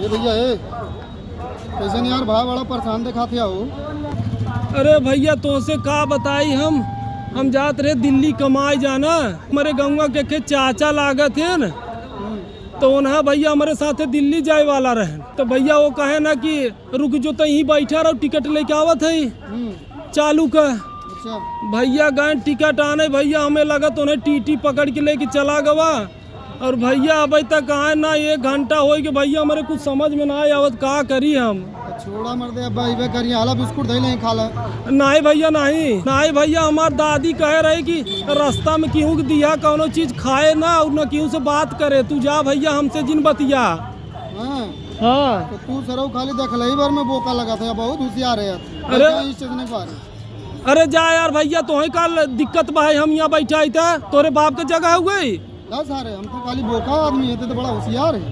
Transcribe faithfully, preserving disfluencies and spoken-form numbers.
ए भइया, ए, कइसन यार भाई, बड़ा परेशान देखात हया हो। अरे भइया, तोहसे का बताई हम, हम जात रहे दिल्ली कमाए जाना, हमरे गउँवा के, के चाचा लागत हैं न, हम्म। तो उन्हा भइया हमरे साथे दिल्ली जाए वाला रहेन। तो भइया वो कहे ना कि रुक जो, तो यहीं बैठा रहो, टिकट लेके आवत है। हम्म। चालू का। अच्छा। भइया गए टिकट आने, भइया हमें लगत उन्हें टीटी पकड़ के लेके चला गवा। और भइया अबे तक आए ना, एक घंटा होइ के भइया हमरे कुछ समझ में ना आवत, का करी हम। छोड़ा मर्दे, अब अइबे करिए, हाला बिस्कुट धइले ही खा ले। नाहीं भइया, नाहीं, नाहीं भइया, हमार दादी कहे रही कि रास्ता में केहू के दिया कउनो चीज खाए ना, और ना केहू से बात करे। तू जा भइया, हमसे जिन बतिया। हाँ। हाँ। तो तू सरऊ खाली देखले ही भर में बोका लगात है, बहुत होशियार है यार। अरे। बैठा स्टेशन पर। अरे जा यार भइया, तोहे का ल-, दिक्कत बा है, हम यहाँ बैठा ही था, तोरे बाप के जगह हो गई। ना सारे, हम तो खाली बोका आदमी है, तो, तो बड़ा होशियार है।